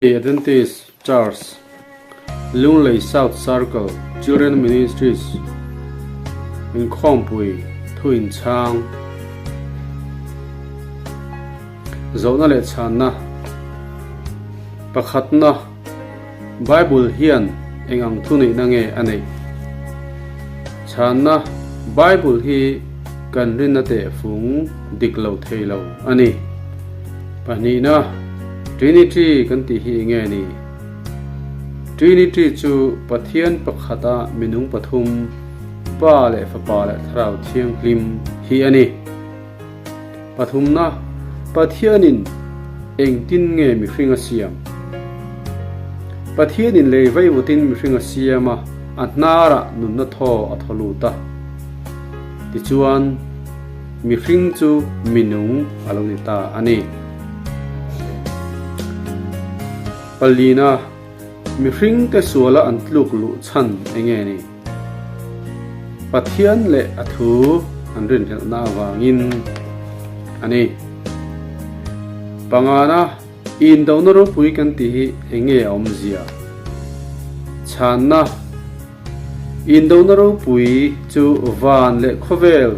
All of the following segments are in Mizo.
Adventist Church, Lunglei South Circle Children Ministries inkhawmpui thu inchhang zawhna leh chhanna pakhatna Bible hian eng ang thuneihna nge a neih? Chhanna Bible hi kan rinna tehfung dik lo thei lo a ni. Pahnihna, Trinity kan tih hi enge ni? Trinity chu Pathian pakhata minung pathum, Pa leh Fapa leh Thlarau Thianghlim hi a ni. Pathumna, Pathianin engtin nge mihring a siam? Pathianin lei vaivutin mihring a siam a, a hnarah nunna thaw a thaw lut a. Tichuan, Mihring chu minung a lo ni ta a ni. Palina, Mihringte suala an tluk luh chhan eng nge ni? Pathian leh a thu an rinhlelhna avangin a ni. Pangana, Indona ropui kan tih hi eng nge a awmzia? Chhanna. Indona ropui chu van leh khawvel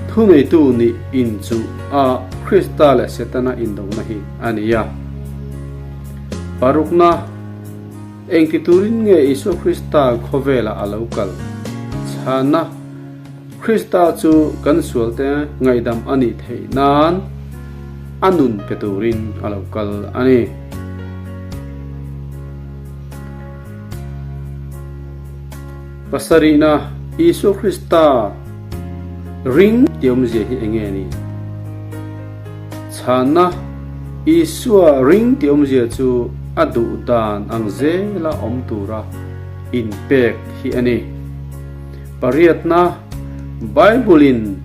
thuneitu nih inchuh a Krista leh Setana indona hi a ni a. Parukna, Engti turin nge Isua Krista khawvelah a lo kal? Chhanna, Krista chu kan sualte ngaihdam a nih theih nan a nun pe turin a lo kal a ni. Pasarihna, Isua Krista ring tih awmzia hi eng nge ni? Chhanna, Isua ring tih awmzia chu a duh dan ang zela awm tura inpek hi a ni. Pariatna, Bible-in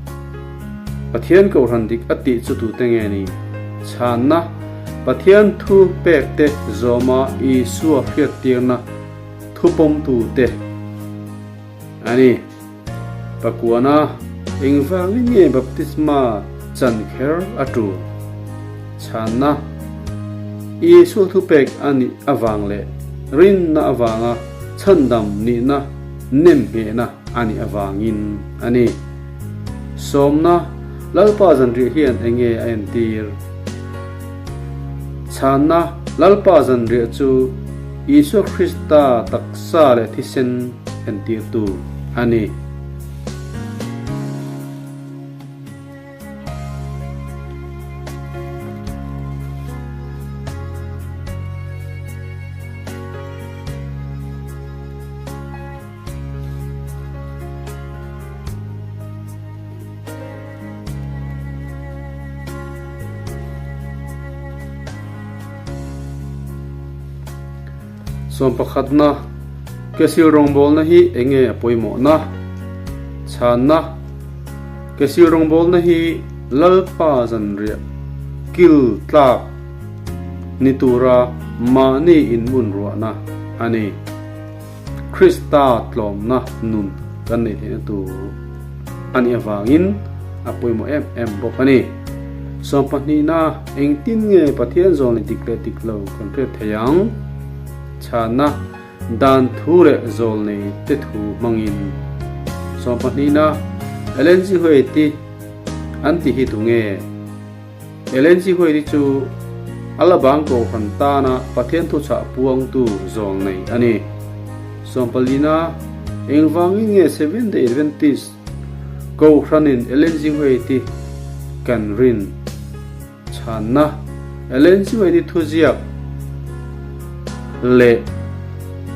Pathian Kohhran dik a tih chu tute nge ni? Chhanna, Pathian thu pekte zawma Isua hriattirna thupawmtute a ni. Pakuana, Engvangin nge baptisma chan kher a tul? Chhanna, Isua thupek a nih avang leh rinna avanga chhandam nihna nemnghehna a nih avangin a ni. Sawmna, Lalpa zanriah hian eng nge a entir? Chhanna, Lalpa zanriah chu Isua Krista taksa leh thisen entirtu a ni. Sawm pakhatna, Kesil rawngbawlna hi eng nge a pawimawhna? Chhanna, Kesil rawngbawlna hi Lalpa zanriah kil tlak ni tura mahni inmun ruahna a ni. Krista tlawmna nun kan neih theihna tur a nih avangin a pawimawh em em bawk a ni. Sawmpahnihna, Engtin nge Pathian zawn leh dik leh dik lo kan hriat thei ang? Chhanna, Dan thu leh zawl nei te thu hmangin. Sawmpahnihna, Ellen G. White-i an ti hi tu nge? Ellen G. White-i chu a la bang kohhran tana Pathian thuchah puangtu zawl nei a ni. Sawmpalina, Engvangin nge Seventh-day Adventist kohhranin Ellen G. White-i kan rin chhanna? Ellen G. White-i thuziak leh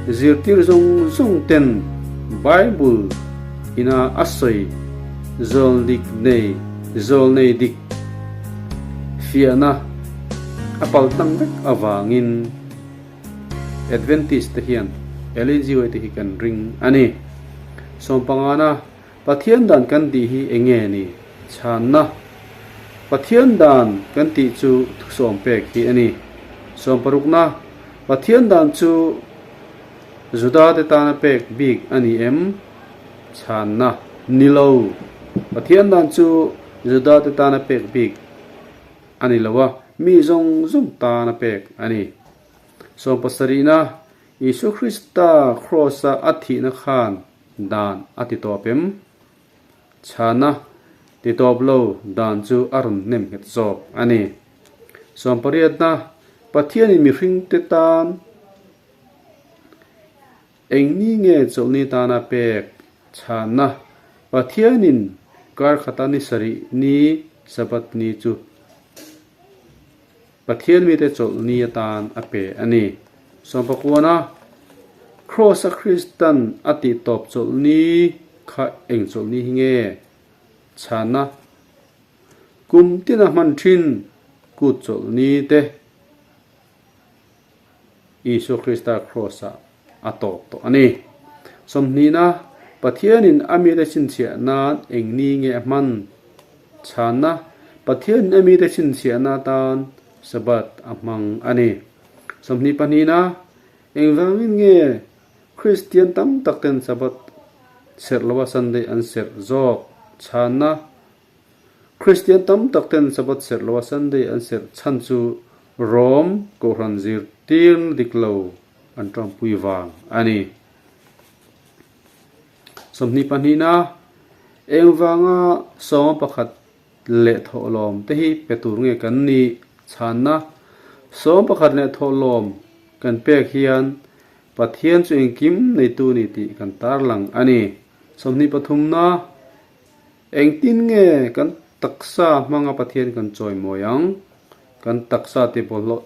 zirtir zawng zawng ten Bible ina a sawi zawl dik nei zawl nei dik Fiahna a pal tlang vek avangin Adventist te hian Ellen G. White hi kan ring a ni. Sawmpangana, Pathian dan kan tih hi eng nge ni? Chhanna, Pathian dan kan tih chu thusawm pek hi a ni. Sawmparukna, Pathian dan chu Juda te tana pek bik a ni em? Chhanna, Ni lo. Pathian dan chu Juda te tana pek bik a ni lo a, mi zawng zawng tana pek a ni. Sawmpasarihna, Isua Krista Kraws-a a thihna khan dan a ti tawp em? Chhana, ti tawp lo dan chu a rawn hnem nghet zawk a ni. Sawmpariatna, Pathianin mihringte tan eng ni nge chawlhni tana pek? Chhana, Pathianin kar khata ni sarih ni Sabbath ni chu Pathian mite chawlhni atan a pe a ni. Sawmpakuana, Kraws-a Kristan a tih tawp chawlhni kha eng chawlhni hi nge? Chhana, Kum tina hman thin kut chawlhni te Isua Krista Kraws-ah a tawp tawh a ni. Sawmhnihna, Pathianin a mite chhinchhiah nan eng ni nge a hman? Chhanna, Pathianin a mite chhinchhiahna atan Sabbath a hmang a ni. Sawmhnih pahnihna, Engvangin nge Kristian tam tak ten Sabbath serh lova Sunday an serh zawk? Chhanna, Kristian tam tak ten Sabbath serh lova Sunday an serh chhan chu Rom Kohhran zirtirna dik lo an tawngpui vang a ni. 22 pahnihna, Engvanga sawma pakhat leh thawhlawm te hi pe tur nge kan nih chhanna? Sawma pakhat leh thawhlawm kan pek hian Pathian chu engkim neitu ni tih kan tarlang a ni. 23 pathumna, Engtin nge kan taksa hmanga Pathian kan chawimawi ang? Kan taksa ti bawlhhlawh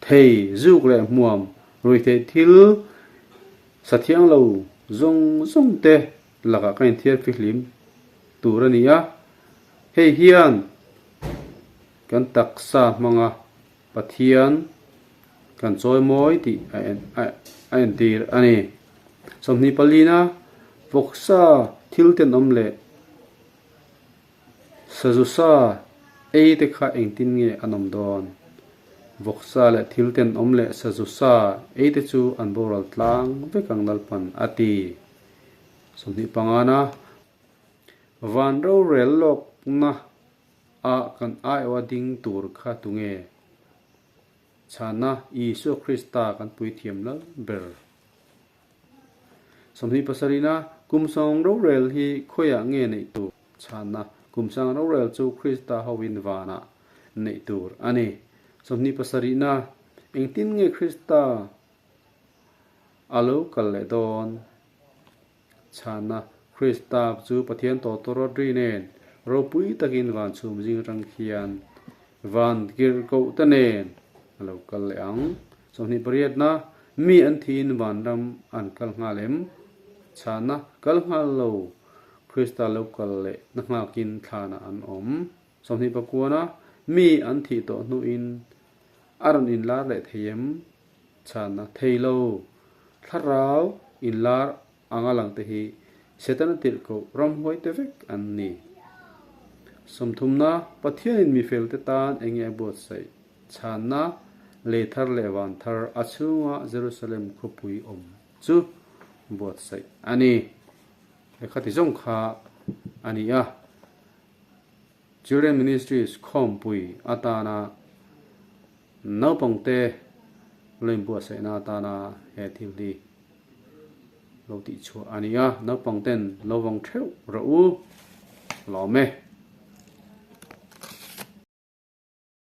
Thei, zuk leh hmuam, ruihtheih thil sa thiang lo zawng zawng te lakah ka inthiar fihlim tur a ni a, hei hian kan taksa hmanga Pathian kan chawimawi tih a entir a ni. 20 palina vawksa thil tenawm leh Sazu sa ei te kha engtin nge an awm dawn? Vawksa leh thil tenawm leh sazu sa ei te chu an boral tlang vek ang Lalpan a ti. 20 pangana Van rorel lawkna ah kan aiawha ding tur kha tunge? Chhana Isua Krista kan puithiam lal ber. 20 pasarihna, Kum sawng rorel hi khawiah nge neih tur? Chhanna, Kum sang rorel chu Krista hoin vanah neih tur a ni. 20 pasarihna, Engtin nge Krista a lo kal leh dawn? Chhanna, Krista chu Pathian tawtawrawt ri nen ropui takin van chhum zing atang khian van kirhkoh te nen a lo kal leh ang. 20 pariatna, Mi an thiin vanram an kal nghal em? Chhana kal nghal lo, Krista lo kal leh na nghakin thlanah an awm. 20 pakuana, Mi an thih tawh hnuin a rawn inlar leh thei em? Chhana thei lo, thlarau inlar anga lang te hi Setana tirhkoh ramhuai te vek an ni. Sawmthumna, Pathianin mifelte tan enge a buatsaih? Chhanna, Lei thar leh van thar a chhunga Jerusalem khawpui awm chu buatsaih a ni. Lehkha ti zawng kha a ni a. Children Ministries khawmpui atana naupangte lo inbuatsaihna atana he thil hi lo tihchhuah a ni a. Naupangten lo vang theuh rawh u. Lawm e.